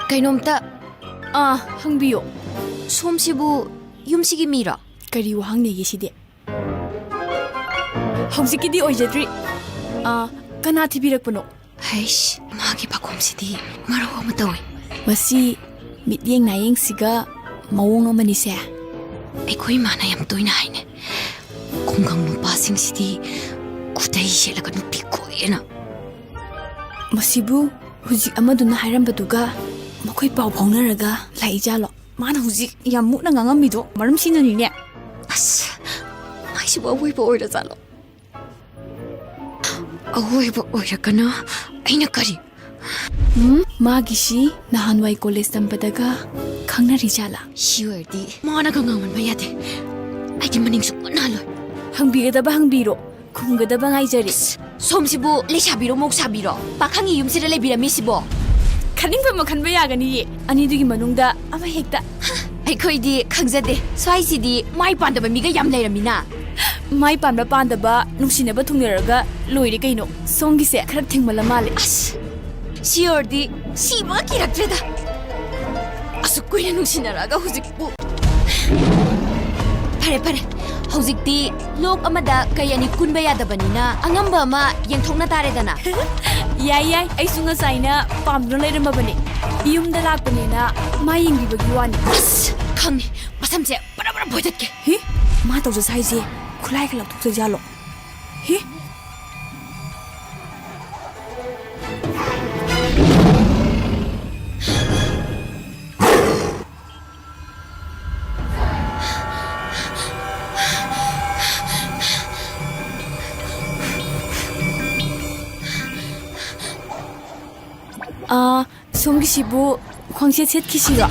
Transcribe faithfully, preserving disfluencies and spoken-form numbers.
ꯀꯩꯅꯣꯝꯇ, ꯑꯥ, ꯍꯪꯕꯤꯌꯣ꯫ ꯁꯣꯝꯁꯤꯕꯨ ꯌꯨꯝꯁꯤꯒꯤ ꯃꯤꯔꯣ? ꯀꯔꯤ ꯋꯥꯍꯪꯅꯦꯒꯦ ꯁꯤꯗꯤ? ꯍꯧꯖꯤꯛꯀꯤꯗꯤ ꯑꯣꯏꯖꯗ꯭ꯔꯤ꯫ ꯑꯥ, ꯀꯅꯥ ꯊꯤꯕꯤꯔꯛꯄꯅꯣ? ꯍꯩꯁ, ꯃꯥꯒꯤ ꯄꯥꯈꯣꯝꯁꯤꯗꯤ ꯃꯔꯧ ꯑꯃ ꯇꯧꯏ꯫ ꯃꯁꯤ ꯃꯤꯠꯌꯦꯡ ꯅꯥꯌꯦꯡꯁꯤꯒ ꯃꯑꯣꯡ ꯑꯃꯅꯤꯁꯦ꯫ ꯑꯩꯈꯣꯏ ꯏꯃꯥꯅ ꯌꯥꯝ ꯇꯣꯏꯅ ꯍꯥꯏꯅꯦ, "ꯈꯨꯡꯒꯪ ꯅꯨꯄꯥꯁꯤꯡꯁꯤꯗꯤ ꯈꯨꯗꯩ ꯁꯦꯠꯂꯒ ꯅꯨꯄꯤ ꯀꯣꯏꯌꯦꯅ"꯫ ꯃꯁꯤꯕꯨ ꯍꯧꯖꯤꯛ ꯑꯃꯗꯨꯅ ꯍꯥꯏꯔꯝꯕꯗꯨꯒ ꯃꯈꯣꯏ ꯄꯥꯎ ꯐꯥꯎꯅꯔꯒ ꯂꯥꯛꯏꯖꯥꯠꯂꯣ? ꯃꯥꯅ ꯍꯧꯖꯤꯛ ꯌꯥꯝ ꯃꯨꯛꯅ ꯉꯥꯡꯉꯝꯃꯤꯗꯣ ꯃꯔꯝ ꯁꯤꯅꯅꯤꯅꯦ꯫ ꯑꯁ, ꯃꯥꯏꯁꯤꯕꯨ ꯑꯋꯣꯏꯕ ꯑꯣꯏꯔꯖꯥꯠꯂꯣ? ꯑꯋꯣꯏꯕ ꯑꯣꯏꯔꯒꯅ ꯑꯩꯅ ꯀꯔꯤ? ꯎꯝ, ꯃꯥꯒꯤꯁꯤ ꯅꯍꯥꯟꯋꯥꯏ ꯀꯣꯂꯦꯖ ꯇꯝꯕꯗꯒ ꯈꯪꯅꯔꯤ ꯖꯥꯠꯂꯥ? ꯁꯤ ꯑꯣꯏꯔꯗꯤ ꯃꯥꯅꯒ ꯉꯥꯡꯃꯟꯕ ꯌꯥꯗꯦ꯫ ꯑꯩꯗꯤ ꯃꯅꯤꯡ ꯁꯨꯡꯍꯟ ꯍꯜꯂꯣꯏ꯫ ꯍꯪꯕꯤꯒꯗꯕ ꯍꯪꯕꯤꯔꯣ, ꯈꯨꯝꯒꯗꯕ ꯉꯥꯏꯖꯔꯤ꯫ ꯑꯁ, ꯁꯣꯝꯁꯤꯕꯨ ꯂꯩꯁꯥꯕꯤꯔꯣ ꯃꯧꯁꯥꯕꯤꯔꯣ? ꯄꯥꯈꯪꯒꯤ ꯌꯨꯝꯁꯤꯗ ꯂꯩꯕꯤꯔꯝꯃꯤꯁꯤꯕꯣ? ꯈꯟꯅꯤꯡꯕ ꯑꯃ ꯈꯟꯕ ꯌꯥꯒꯅꯤꯌꯦ꯫ ꯑꯅꯤꯗꯨꯒꯤ ꯃꯅꯨꯡꯗ ꯑꯃ ꯍꯦꯛꯇ꯫ ꯑꯩꯈꯣꯏꯗꯤ ꯈꯪꯖꯗꯦ꯫ ꯁ꯭ꯋꯥꯏꯁꯤꯗꯤ ꯃꯥꯏ ꯄꯥꯟꯗꯕ ꯃꯤꯒ ꯌꯥꯝ ꯂꯩꯔꯝꯃꯤꯅ꯫ ꯃꯥꯏ ꯄꯥꯟꯕ ꯄꯥꯟꯗꯕ ꯅꯨꯡꯁꯤꯅꯕ ꯊꯨꯡꯅꯔꯒ ꯂꯣꯏꯔꯦ ꯀꯩꯅꯣ꯫ ꯁꯣꯝꯒꯤꯁꯦ ꯈꯔ ꯊꯦꯡꯃꯜꯂ ꯃꯥꯜꯂꯦ꯫ ꯑꯁ, ꯁꯤ ꯑꯣꯏꯔꯗꯤ ꯁꯤꯕꯒ ꯀꯤꯔꯛꯇ꯭ꯔꯦꯗ꯫ ꯑꯁꯨꯛ ꯀꯨꯏꯅ ꯅꯨꯡꯁꯤꯅꯔꯛꯑꯒ ꯍꯧꯖꯤꯛꯄꯨ꯫ ꯐꯔꯦ, ꯐꯔꯦ꯫ ꯍꯧꯖꯤꯛꯇꯤ ꯂꯣꯛ ꯑꯃꯗ ꯀꯩ ꯑꯅꯤ ꯀꯨꯟꯕ ꯌꯥꯗꯕꯅꯤꯅ ꯑꯉꯝꯕ ꯑꯃ ꯌꯦꯡꯊꯣꯛꯅ ꯇꯥꯔꯦꯗꯅ꯫ ꯌꯥꯏ, ꯌꯥꯏ꯫ ꯑꯩꯁꯨ ꯉꯁꯥꯏꯅ ꯄꯥꯝꯗꯨꯅ ꯂꯩꯔꯝꯃꯕꯅꯦ꯫ ꯌꯨꯝꯗ ꯂꯥꯛꯄꯅꯦꯅ ꯃꯥ ꯌꯦꯡꯕꯤꯕꯒꯤ ꯋꯥꯅꯤ꯫ ꯑꯁ! ꯈꯪꯉꯦ꯫ ꯃꯁꯝꯁꯦ ꯕꯔ ꯕꯔ ꯐꯣꯏꯗꯠꯀꯦ꯫ ꯍꯤ? ꯃꯥ ꯇꯧꯖ ꯁꯥꯏꯁꯦ ꯈꯨꯠꯂꯥꯏꯒ ꯂꯧꯊꯣꯛꯆꯖꯥꯠꯂꯣ? ꯍꯤ? ꯑꯥ, ꯁꯣꯝꯒꯤꯁꯤꯕꯨ ꯈ꯭ꯋꯥꯡꯁꯦꯠ ꯁꯦꯠꯈꯤꯁꯤꯔꯣ?